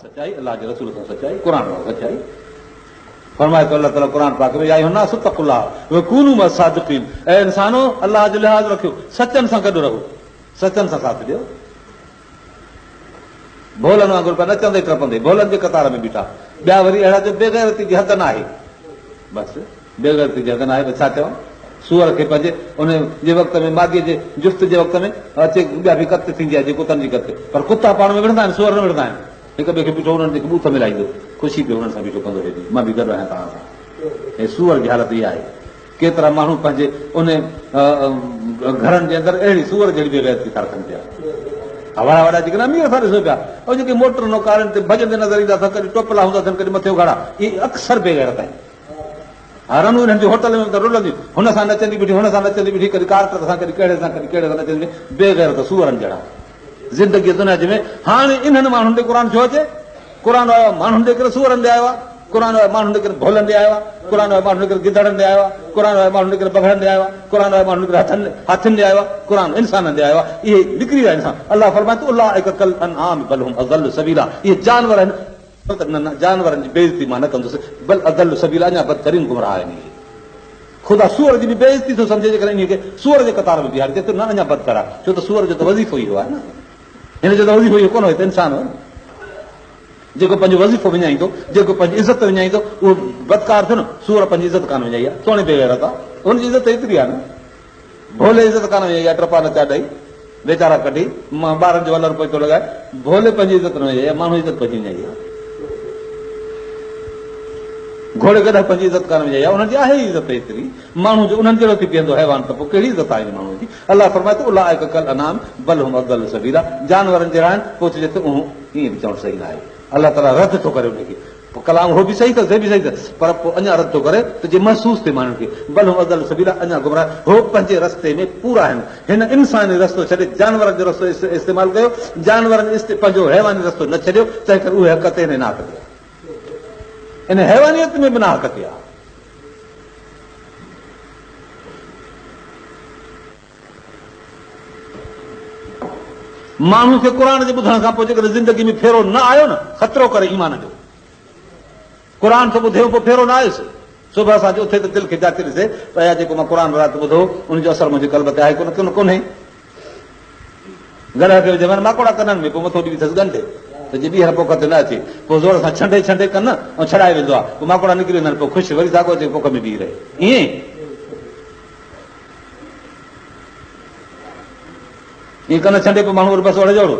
سچائي، الله جي رسول سان سچائي، قرآن سان سچائي. فرمائي ٿو الله تعاليٰ قرآن پاڪ ۾ يا ايها الناس اتقوا الله وڪونوا مع الصادقين اي انسانو الله جو لحاظ رکيو سچن سان گڏ رهو سچن سان ساٿ ڏيو ڀولن وانگر پيا نچندي ٽپندي ڀولن جي قطار ۾ بيٺا ٻيا وري اهڙا جو بيغيرتي جي حد نه آهي بس بيغيرتي جي حد نه آهي بس ڇا چوان سوئر کي پنهنجي ان جي وقت ۾ ماديء جي جفت جي وقت ۾ اچي ٻيا به ڪت ٿيندي آهي جي ڪتن جي ڪت پر ڪتا پاڻ ۾ وڙهندا آهن سوئر نه وڙهندا آهن هڪ ٻئي کي بيٺو انهن کي ٻوٿ ملائيندو خوشي پيو انهن سان بيٺو ڪندو هيڏي مان به گڏ آهيان توهان سان هي سوئر جي حالت اها آهي ڪيترا ماڻهو پنهنجي ان گهرن جي اندر اهڙي سوئر جهڙي بيغيرتي ٿا رکن پيا. وڏا وڏا جيڪڏهن امير اسان ڏسون پيا ۽ جيڪي موٽرن ڪارن تي ڀڄندي نظر ايندا اٿن ڪڏهن ٽوپلا هوندا اٿن ڪڏهن مٿي اگهاڙا اهي اڪثر بيغيرت آهن. رنون انهن جون هوٽل ۾ رلنديون هن سان نچندي بيٺي هن سان نچندي بيٺي ڪڏهن ڪارٽر سان ڪڏهن ڪهڙي سان ڪڏهن ڪهڙي سان نچندي بيٺي بيغيرت سوئرن جهڙا زندگي دنيا جي ۾ هاڻي انهن ماڻهن ڏي قرآن ڇو اچي؟ قرآن آيو آهي ماڻهن ڏي ڪري سوئرن ڏي آيو آهي، قرآن آيو ماڻهن ڏي ڪري ڀولن ڏي آيو آهي، قرآن آيو ماڻهن ڏي ڪري گدڙن ڏي آيو آهي، قرآن آيو ماڻهن ڏي ڪري بگهڙن ڏي آيو آهي، قرآن آيو ماڻهن ڏي ڪري هٿن هاٿين ڏي آيو آهي، قرآن انسانن ڏي آيو آهي، اهي نڪري ويا انسان، الله فرمائي ٿو اولئک ڪالانعام بل هم اضل سبيلا اهي جانور آهن نه نه جانورن جي بي عزتي مان نه ڪندس بل اضل سبيلا اڃا بدترين گمراهه آهن اهي. خدا سوئر جي به بي عزتي ٿو سمجهي جيڪڏهن انهيء کي سوئر جي قطار ۾ بيهاري چئي ٿو نه اڃا بدتر آهي ڇو ته سوئر جو ته وظيفو ئي اهو آهي نه هن جو ته وظيفو اهو ڪونه هو ته انسان هو جيڪو پنهنجو وظيفو وڃائيندو جيڪو پنهنجي عزت وڃائيندو اهو بدڪار ٿيو نه سوئر پنهنجي عزت ڪانه وڃائي آهي توڻي بي غيرت آهي هن جي عزت ايتري آهي نه ڀولي عزت ڪانه وڃائي آهي ٽپا نچا ڏئي ويچارا ڪڍي ٻارن جو ولر پوئتو لڳائي ڀولي پنهنجي عزت نه وڃائي آهي ماڻهو عزت پنهنجي وڃائي آهي گهوڙي گڏهه پنهنجي عزت ڪانه وڃائي آهي انهن جي آهي ئي عزت ايتري ماڻهو جو انهن جهڙو ٿي بيهندو حيوان ته پوء ڪهڙي عزت آهي ماڻهوء جي الله فرمائي ٿو اولئک ڪالانعام بل هم اضل سبيلا جانورن جهڙا آهن پوء چئجي ته اهو ائين به چوڻ صحيح نه آهي الله تعاليٰ رد ٿو ڪري ان کي پوء ڪلام هو به صحيح اٿس هي به صحيح اٿس پر پوء اڃا رد ٿو ڪري ته جي محسوس ٿئي ماڻهن کي بل هم اضل سبيلا اڃا گمراهه هو پنهنجي رستي ۾ پورا آهن هن انساني رستو ڇڏي جانورن جو رستو استعمال ڪيو جانورن پنهنجو حيواني رستو نه ڇڏيو تنهن ڪري اهي حق تي نه حق تي ان حيوانيت ۾ به نه حق تي آهي ماڻهو کي قرآن جي ٻڌڻ کان پوء جيڪڏهن زندگي ۾ ڦيرو نه آيو نه خطرو ڪري ايمان جو قرآن ٿو ٻڌي پوء ڦيرو نه آيس صبح سان جو اٿي ته دل کي جاچي ڏسي ته اها جيڪو مان قرآن رات ٻڌو ان جو اثر منهنجي قلب تي آهي ڪونه ڪونه ڪونهي گڏهه کي وجهه ماڪوڙا ڪنن ۾ پوء مٿو ڏبي اٿس ڳنڍ ته جي ٻيهر پوک تي نه اچي پوء زور سان ڇنڊي ڇنڊي ڪن ۽ ڇڏائي ويندو آهي پوء ماڪوڙا نڪري ويندا آهن پوء خوش وري ساڳو اچي پوک ۾ بيهي رهي ائين ائين ڪن ڇنڊي پوء ماڻهو وري بس اوڙي جو اوڙو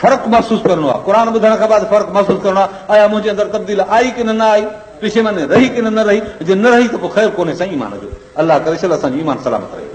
فرق محسوس ڪرڻو آهي قرآن ٻڌڻ کان بعد فرق محسوس ڪرڻو آهي آيا منهنجي اندر تبديل آئي ڪي نه آئي پشيماني رهي ڪي نه رهي جي نه رهي ته پوء خير ڪونهي سائين ايمان جو الله ڪري شل اسان جو ايمان سلامت رهي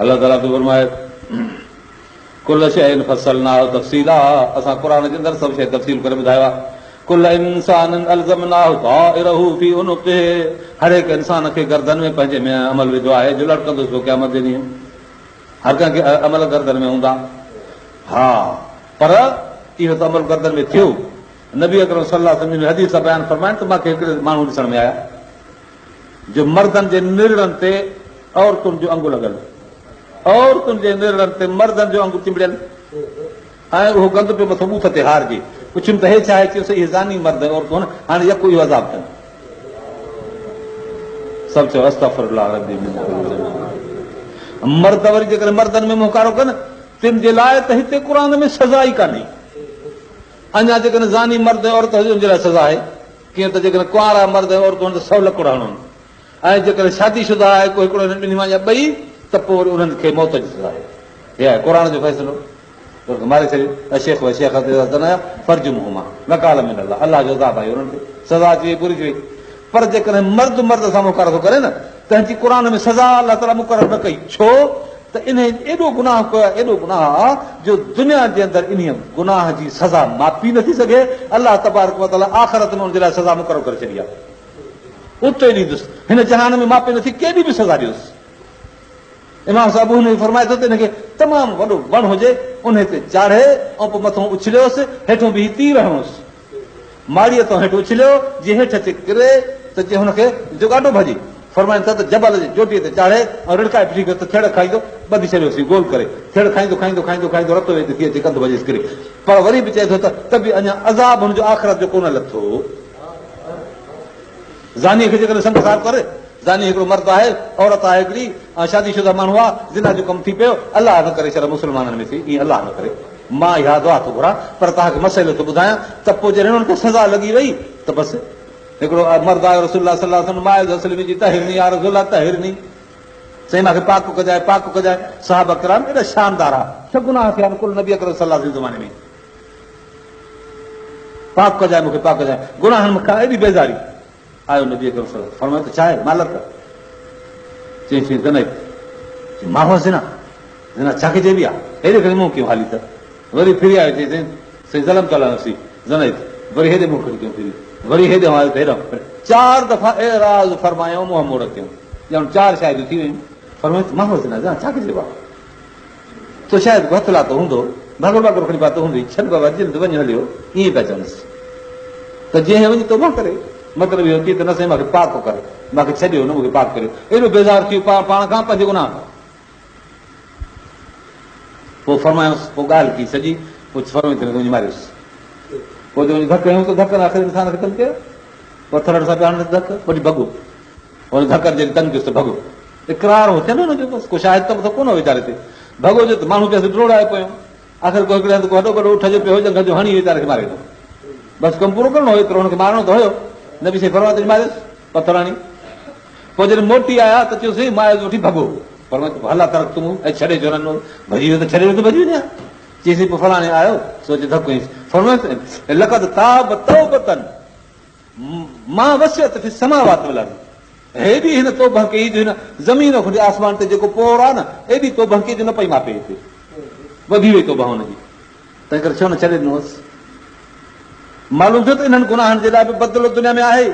الله تعاليٰ ٿو فرمائي ڪل شيء فصلناه تفصيلا اسان قرآن جي اندر سڀ شيء تفصيل ڪري ٻڌايو آهي ڪل انسان الزمناه طائره في عنقه هر هڪ انسان کي گردن ۾ پنهنجي ۾ عمل وڌو آهي جو لڙڪندو سو قيامت جي ڏينهن هر ڪنهن کي عمل گردن ۾ هوندا ها پر اهو ته عمل گردن ۾ ٿيو نبي اڪرم صلي الله عليه وسلم حديث بيان فرمائن ته مانکي هڪڙي ماڻهو ڏسڻ ۾ آيا جو مردن جي نرڙن تي عورتن جو انگ لڳل، عورتن جي نرڙن تي مردن جو انگ چنبڙيل ۽ اهو گند پيو مٿو ٻوٿ تي هارجي. پڇيم ته هي ڇا آهي؟ چيس اهي زاني مرد ۽ عورتون آهن، هاڻي يڪو اهو عذاب ٿين. سڀ چيو استغفر الله ربي من ڪل ذنب. مرد وري جيڪڏهن مردن ۾ منهن ڪارو ڪن، تن جي لاء ته هتي قرآن ۾ سزا ئي ڪانهي. اڃا جيڪڏهن زاني مرد ۽ عورت هجي ان جي لاء سزا آهي. ڪيئن ته جيڪڏهن ڪنوارا مرد ۽ عورتون هن ته سو لڪڙ هڻن ۽ جيڪڏهن شادي شده آهي ڪو هڪڙو هنن ٻنهي مان يا ٻئي ته پوء وري انهن کي موت جي سزا آهي. هي آهي قرآن جو فيصلو. انهن کي ماري ڇڏيو. الشيخ والشيخة اذا زنيا فارجموهما نڪالا من الله الله جو عذاب آهي انهن تي سزا اچي وئي پوري ٿي وئي. پر جيڪڏهن مرد مرد سان منهن ڪارو ٿو ڪري نه تنهن جي قرآن ۾ سزا الله تعاليٰ مقرر نه ڪئي ڇو ته انهيء ايڏو گناهه ڪيو آهي، ايڏو گناهه آ جو دنيا جي اندر انهيء گناهه جي سزا ماپي نٿي سگهي، الله تبارڪ وتعاليٰ آخرت ۾ ان جي لاء سزا مقرر ڪري ڇڏي آهي، اتي ڏيندس، هن جهان ۾ ماپي نٿي ڪيڏي به سزا ڏيوس. امام صاحب ابو حنيفه فرمائي ٿو ته ان کي تمام وڏو وڻ هجي، انهي تي چاڙهي ۽ پوء مٿئون اڇليوس، هيٺون بيهي تير هڻوس، ماڙيء تان هيٺ اڇليو، جي هيٺ اچي ڪري ته جي هن کي جو ڳاٽو ڀڄي. فرمائن ٿا ته جبل جي چوٽيء تي چاڙهي ۽ رڙڪائي ڦٽي ڪيو ته ٿيڙ کائيندو ٻڌي ڇڏيوسين گول ڪري ٿيڙ کائيندو کائيندو کائيندو کائيندو رت ويندي ٿي اچي ڪنڌ ڀڄيس ڪري پر وري به چئي ٿو ته ته به اڃا عذاب هن جو آخرت جو ڪونه لٿو. زانيء کي جيڪڏهن سنگسار ڪري، زاني هڪڙو مرد آهي، عورت آهي هڪڙي ۽ شادي شده ماڻهو آهي، زنا جو ڪم ٿي پيو، الله نه ڪري شر مسلمانن ۾ ٿئي، ائين الله نه ڪري، مان اها دعا ٿو گهران، پر توهان کي مسئلو ٿو ٻڌايان ته پوء جڏهن انهن کي سزا لڳي وئي ته بس هڪڙو مرد آيو رسول الله صلي الله عليه وسلم ماعز اسلمي جي طهرني يا رسول الله طهرني سائين مان کي پاڪ ڪجانء پاڪ ڪجانء صحابه ڪرام ايڏا شاندار ها ڇهه گناهه ٿيا آهن ڪل نبي اڪرم صلي الله جي زماني ۾ پاڪ ڪجانء مون کي پاڪ ڪجانء گناهن کان ايڏي بيزاري آيو نبي اڪرم صلي الله فرمايو ته ڇا آهي مالڪ چيائين سائين زنيت ما هو زنا زنا ڇا کي چئبي آهي هيڏي کڻي منهن ڪيو حالي ته وري ڦري آيو چيائين سائين سائين ظلمت علي نفسي زنيت وري هيڏي منهن کڻي ڪيو ڦري وري هيڏي آيو ته هيڏانهن چار دفعا اعراض فرمايو منهن موڙ ڪيو ڄڻ چار شاهديون ٿي ويون فرمايو ته ما هو زنا زنا ڇا کي چئبو آهي تو شايد ڪو هٿ لاتو هوندو، ڀاڳر ٻاڳر کڻي پاتو هوندئي، ڇڏ بابا جلد وڃ هليو، ائين پيا چونس ته جنهن وڃي توبه ڪري، مطلب اهو ٿئي ته نه سائين مان کي پاڪ ڪر، مان کي ڇڏيو نه مون کي پاڪ ڪريو، ايڏو بيزار ٿي ويو پاڻ کان پنهنجي گناهه کان. پوء فرمايوس، پوء ڳالهه ڪئي سڄي، پوء فرمايو ته وڃي ماريوس. پوء جو وڃي ڌڪ هنيو ته ڌڪن آخر انسان کي تنگ ڪيو، پٿرن سان پيا هڻن ڌڪ، وٺي ڀڳو. هن ڌڪن جڏهن تنگ ڪيس ته ڀڳو. اقرار هو ٿيل هن جو بس ڪو شاهد ته ڪونه هو ويچاري تي. ڀڳو جو ته ماڻهو پيس ڊوڙائي پيو. آخر ڪو هڪڙي هنڌ ڪو هڏو وڏو اٺ جو پيو هو ڄنگهه جو هڻي ويچاري کي ماري وڌو. بس ڪم پورو ڪرڻو هو ايترو هن کي مارڻو ته هيو. نبي سائين فرمايو ته ماريس پٿر هڻي. پوء جڏهن موٽي آيا ته چيوسين ماعز وٺي ڀڳو. فرمايو ته هلا ترڪتموه ۽ ڇڏي ڇو نه ڏنو ڀڄي ويو ته ڇڏي ڏيو ته ڀڄي وڃي ها. چيسين پوء فلاڻي آيو سو اچي ڌڪ هنيس. فرمايو لقد تاب توبة ما وسعت في السماوات والارض هيڏي هن توبه ڪئي جو هن زمين کان آسمان تي جيڪو پور آهي نه ايڏي توبه ڪئي جو نه پئي ماپي هتي وڌي وئي توبه هن جي تنهن ڪري ڇو نه ڇڏي ڏنو هوس معلوم ٿيو ته انهن گناهن جي لاء به بدلو دنيا ۾ آهي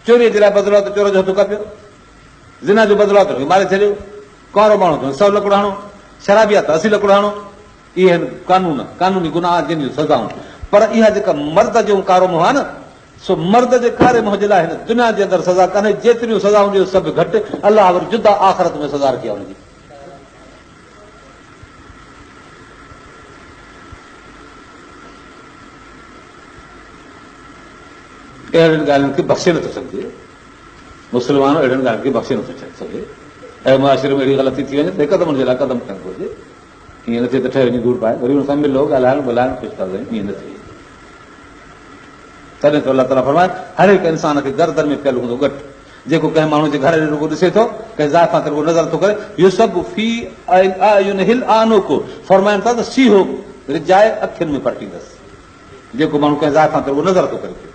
چوريء جي لاء بدلو آهي ته چور جو هٿ ڪپيو زنا جو بدلو آهي ته ماري ڇڏيو ڪارو ماڻهو ته سو لڪڙ هڻو شرابي آهي ته 80 لڪڙ هڻو اهي آهن قانون، قانوني گناهه جن جون سزائون، پر اها جيڪا مرد جو ڪارو منهن آهي نه، سو مرد جي ڪاري منهن جي لاء هن دنيا جي اندر سزا ڪانهي، جيتريون سزائون ڏيو سڀ گهٽ، الله وري جدا آخرت ۾ سزا رکي آهي ان جي. اهڙين ڳالهين کي بخشي نٿو سگهجي، مسلمان اهڙين ڳالهين کي بخشي نٿو سگهي، اهڙي معاشري ۾ اهڙي غلطي ٿي وڃي ته هڪدم ان جي لاء قدم کڻڻ گهرجي. ائين نه ٿئي ته ٺهي وڃي ڌوڙ پائي وري هن سان ملو ڳالهائڻ ٻولهائڻ خوش ٿا ٿيون ائين نه ٿئي تڏهن ته الله تعاليٰ فرمائي هر هڪ انسان کي گردن ۾ پيل هوندو ڳٽ جيڪو ڪنهن ماڻهو جي گهر ڏي رڳو ڏسي ٿو ڪنهن زائفان تي رڳو نظر ٿو ڪري يصب في اعينه الآنڪ فرمائن ٿا ته سيهو رجائي اکين ۾ پرٽيندس جيڪو ماڻهو ڪنهن زائفان تي رڳو نظر ٿو ڪري پيو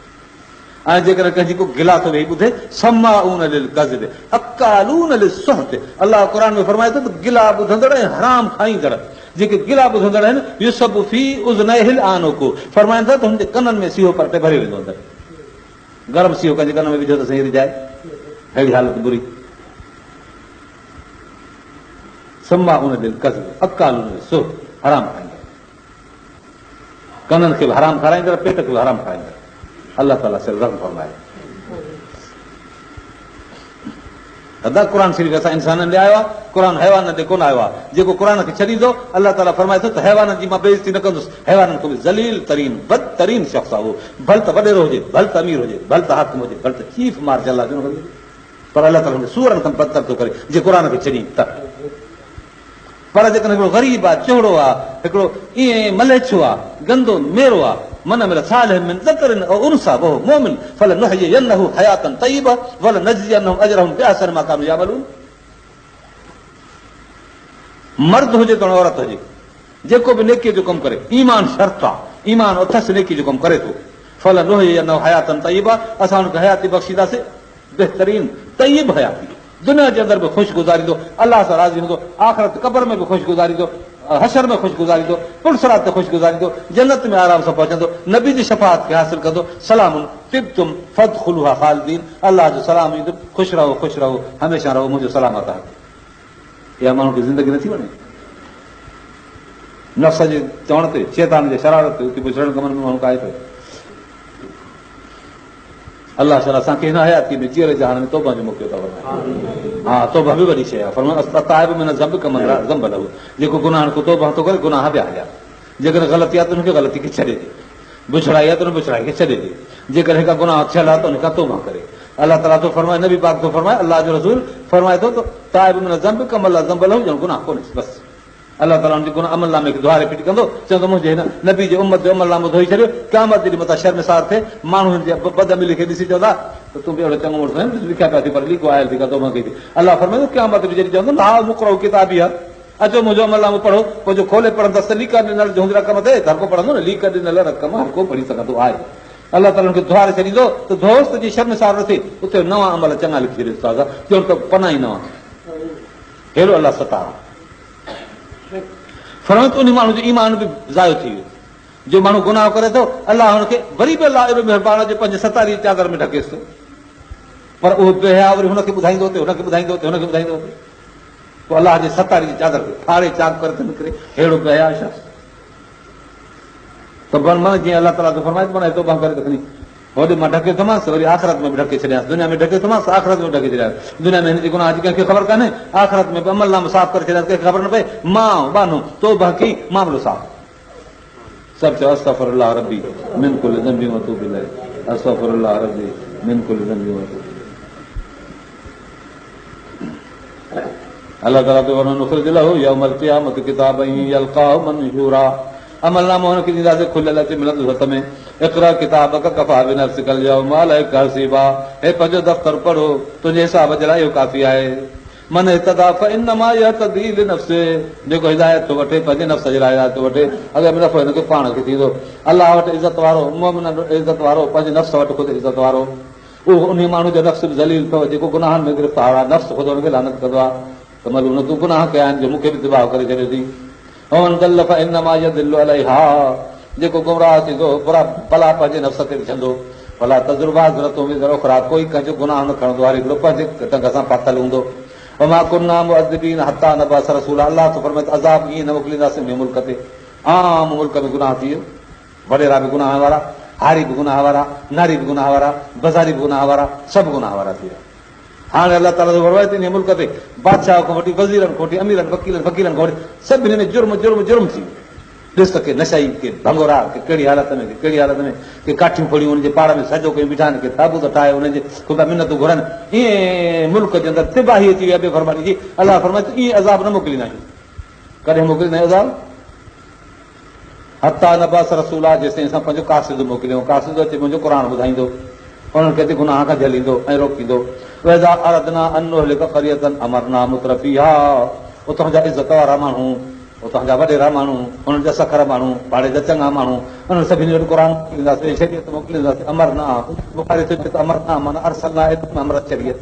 ۽ جيڪڏهن ڪنهن جي ڪو گلا ٿو ويهي ٻڌي، سماعون للڪذب اڪالون للسحت الله قرآن ۾ فرمائي ٿو ته گلا ٻڌندڙ ۽ حرام کائيندڙ جيڪي گلا ٻڌندڙ آهن يصب في اذنيه الآنڪ فرمائن ٿا ته هن جي ڪنن ۾ سيهو پرٽي ڀريو ويندو اندر گرم سيهو ڪنهن جي ڪن ۾ وجهو ته سائين رجائي اهڙي حالت بري سماعون للڪذب اڪالون للسحت حرام کائيندڙ ڪنن کي به حرام کارائيندڙ پيٽ کي به حرام کارائيندڙ الله تعاليٰ صرف رحم فرمائي ادا قرآن شريف اسان انسانن ڏي آيو آهي قرآن حيوانن ڏي ڪونه آيو آهي جيڪو قرآن کي ڇڏيندو الله تعاليٰ فرمائي ٿو ته حيوانن جي مان بيعزتي نه ڪندس حيوانن کان به ذليل ترين بدترين شخص آهي اهو ڀل ته وڏيرو هجي ڀل ته امير هجي ڀل ته حاڪم هجي ڀل ته چيف مارشل لا جو هجي پر الله تعاليٰ هن کي سوئرن کان بدتر ٿو ڪري جي قرآن کي ڇڏين ته پر جيڪڏهن هڪڙو غريب آ، چهڙو آ، هڪڙو ائين مليڇو آ، گندو ميرو آ، من عمل صالحا من ذڪر او انثي وهو مؤمن فلنحيينه حياة طيبة ولنجزينهم اجرهم باحسن ما كانوا يعملون مرد هجي توڻي عورت هجي جيڪو به نيڪيء جو ڪم ڪري ايمان شرط آ، ايمان اٿس نيڪي جو ڪم ڪري ٿو فلنحيينه حياة طيبة اسان هن کي حياتي بخشينداسين بهترين طيب حياتي دنيا جي اندر به خوش گذاريندو، الله سان راضي هوندو، آخرت قبر ۾ به خوش گذاريندو، حشر ۾ خوش گذاريندو، پل صراط تي خوش گذاريندو، جنت ۾ آرام سان پهچندو، نبي جي شفاعت کي حاصل ڪندو، سلام طبتم فادخلوها خالدين، الله جو سلام ايندم، خوش رهو خوش رهو هميشه رهو منهنجو سلام آ توهان تي. اها ماڻهو کي زندگي نٿي وڻي. نفس جي چوڻ تي، شيطان جي شرارت تي اٿي بڇڙن ڪمن ۾ ماڻهو ڪاهي پيو. الله شال اسان کي هن حياتي ۾ جيئري جهان ۾ توبه جو موقعو عطا فرمائي. ها توبه به وڏي شيء آهي. فرمايو التائب من الذنب ڪمن لا ذنب له جيڪو گناهن کان توبه ٿو ڪري گناهه به هليا. جيڪڏهن غلطي آهي ته ان کي غلطي کي ڇڏي ڏي. بڇڙائي آهي ته ان بڇڙائي کي ڇڏي ڏي. جيڪڏهن ڪا گناهه ٿيل آهي ته ان کان توبه ڪري. الله تعاليٰ ٿو فرمائي نبي پاڪ ٿو فرمائي الله جو رسول فرمائي ٿو ته تائب من الذنب ڪمن لا ذنب له ڄڻ گناهه ڪونهيس بس. الله تعاليٰ ان جي گناهه عمل نامي کي ڌوئاري ڦٽ ڪندو، چوندو منهنجي هن نبي جي امت جو عمل نامو ڌوئي ڇڏيو، قيامت جي ڏينهن متان شرمسار ٿئي، ماڻهو هن جي بدعملي کي ڏسي چوندا ته تون به اهڙو چڱو مڙس آهين، ڏس لکيا پيا اٿئي پر ليڪو آيل ٿي ڪا توبه ڪئي ٿي. الله فرمائيندو قيامت ڏينهن جڏهن چوندو هاؤم اقرءوا ڪتابيه اچو منهنجو عمل نامو پڙهو، پوء جو کولي پڙهندس ته ليڪا ڏنل جو هوندي رقم تي ته هرڪو پڙهندو نه، ليڪا ڏنل رقم هرڪو پڙهي سگهندو آهي. الله تعاليٰ هن کي ڌوئاري ڇڏيندو ته ڌوئس ته جيئن شرمسار نه ٿئي، اتي نوان عمل چڱا لکي ڇڏيس تازا، ڄڻ ته پنا ئي نوان. ههڙو الله ستار آهي. فرمايو ته انهي ماڻهو جو ايمان به ضايع ٿي ويو جو ماڻهو گناهه ڪري ٿو الله هن کي وري به الله ايڏو مهربان آهي جو پنهنجي ستاري جي چادر ۾ ڍڪيس ٿو پر اهو بي حيا وري هن کي ٻڌائيندو اتي هن کي ٻڌائيندو اتي هن کي ٻڌائيندو اتي پوء الله جي ستاري جي چادر کي ڦاڙي چاڪ ڪري ٿو نڪري ههڙو بي حيا شخص ته بن من جيئن الله تعاليٰ ٿو فرمائي ته من توبه ڪري ته کڻي هوڏي مان ڍڪيو ٿومانس وري آخرت ۾ به ڍڪي ڇڏيانس دنيا ۾ ڍڪيو ٿومانس آخرت ۾ به ڍڪي ڇڏيانس دنيا ۾ هن جي گناهه جي ڪنهن کي خبر ڪانهي آخرت ۾ به عمل نامو صاف ڪري ڇڏيانس ڪنهن کي خبر نه پئي مان ٻانهو توبه ڪئي معاملو صاف سڀ چئو استغفر الله ربي من ڪل ذنب واتوب اليه استغفر الله ربي من ڪل ذنب واتوب الله تعاليٰ ٿو فرمائي ونخرج له يوم القيامة ڪتابا يلقاه منشورا عمل نامو هن کي ڏينداسين کليل اچي ملندس هٿ ۾ اقرا ڪتابڪ ڪفيٰ بنفسڪ اليوم عليڪ حسيبا هي پنهنجو دفتر پڙهو تنهنجي حساب جي لاء اهو ڪافي آهي من اهتديٰ فانما يهتدي لنفسه جيڪو هدايت ٿو وٺي پنهنجي نفس جي لاء هدايت ٿو وٺي اڳ ۾ نفعو هن کي پاڻ کي ٿيندو الله وٽ عزت وارو مؤمن وٽ عزت وارو پنهنجي نفس وٽ خود عزت وارو اهو انهيء ماڻهو جو نفس به ذليل اٿو جيڪو گناهن ۾ گرفتار آهي، نفس خود ان کي لعنت ڪندو آهي ته ملعون تون گناهه ڪيا آهن جو مون کي به تباهه ڪري ڇڏيو اٿئي. ومن ضل فانما يضل عليها جيڪو گمراهه ٿيندو برا بلا پنهنجي نفس تي وجهندو. ولا تزر وازرة وزر اخريٰ ڪوئي ڪنهن جو گناهه نه کڻندو هر هڪڙو پنهنجي ٽنگ سان ڦاٿل هوندو. وما ڪنا معذبين حتيٰ نبعث رسولا الله ٿو فرمائي ته عذاب ائين نه موڪلينداسين انهيء ملڪ تي عام ملڪ ۾ گناهه ٿي ويو. وڏيرا به گناهه وارا، هاري به گناهه وارا، ناري به گناهه وارا، بزاري به گناهه وارا، سڀ گناهه وارا ٿي ويا. هاڻي الله تعاليٰ ٿو فرمائي ته انهيء ملڪ تي بادشاهه کان وٺي وزيرن کان وٺي اميرن وڪيلن فقيرن کان وٺي سڀني ۾ جرم جرم جرم ٿي ويو. ڏس ته ڪي نشائي، ڪي ڀنگورا، ڪي ڪهڙي حالت ۾، ڪي ڪهڙي حالت ۾، ڪي ڪاٺيون ڦوڙيون انهن جي پاڙ ۾ سجدو ڪيون بيٺا آهن، ڪي تابوت ٺاهي انهن جي خدا منتون گهرن. ائين ملڪ جي اندر تباهي اچي وئي آهي بي فرماني جي. الله فرمائي ٿو ائين عذاب نه موڪليندا آهيون. ڪڏهن موڪليندا آهيون عذاب؟ حتيٰ نبعث رسولا جيستائين اسان پنهنجو قاصد موڪليون، قاصد اچي منهنجو قرآن ٻڌائيندو، انهن کي اچي گناهه کان جهليندو ۽ روڪيندو. واذا اردنا ان نهلڪ قرية امرنا مترفيها اتان جا عزت وارا ماڻهو، اتان جا وڏيرا ماڻهو، انهن جا سکر ماڻهو، پاڙي جا چڱا ماڻهو، انهن سڀني وٽ قرآن موڪلينداسين، شريعت موڪلينداسين، امرنا، بخاري ٿو چئي ته امرنا معنيٰ ارسلنا اليهم امر الشريعت،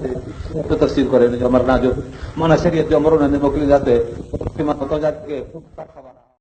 ٿو تفسير ڪري ان جو امرنا جو معنيٰ شريعت جو امر انهن ڏي موڪلينداسين، اتان جا جيڪي